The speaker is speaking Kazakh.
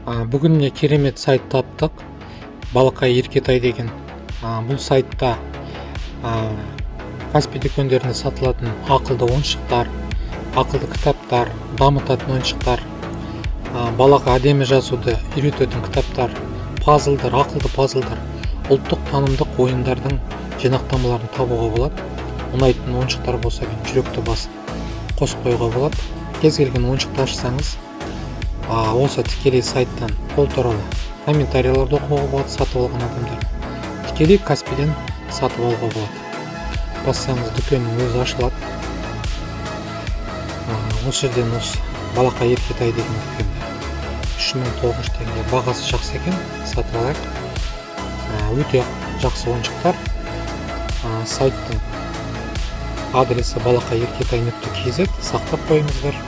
Бүгін міне керемет сайт таптық, «Балақай Еркетай» деген. Бұл сайтта Каспи дүкендерінде сатылатын ақылды ойыншықтар, ақылды кітаптар, дамытатын ойыншықтар, балаға әдемі жазуды үйрететін кітаптар, пазлдар, ақылды пазлдар, ұлттық танымдық ойындардың жинақтамаларын табуға болады. Ұнайтын ойыншықтар болса, мен жүректі басып қосып қоюға болады. Кез келген ойыншықты ашсаңыз, осы тікелей сайттан ол туралы комментарийлерді оқуға болады. Сатып алған адамдар, тікелей Каспиден сатып алуға болады. Бассаңыз, дүкеннің өзі ашылады. Осы жерден осы «Балақай Еркетай» деген дүкенде 3900 теңге, бағасы жақсы екен, сатып алайық. Өте жақсы ойыншықтар. Сайттың адресі balaqayerketai.kz, сақтап қойыңыздар.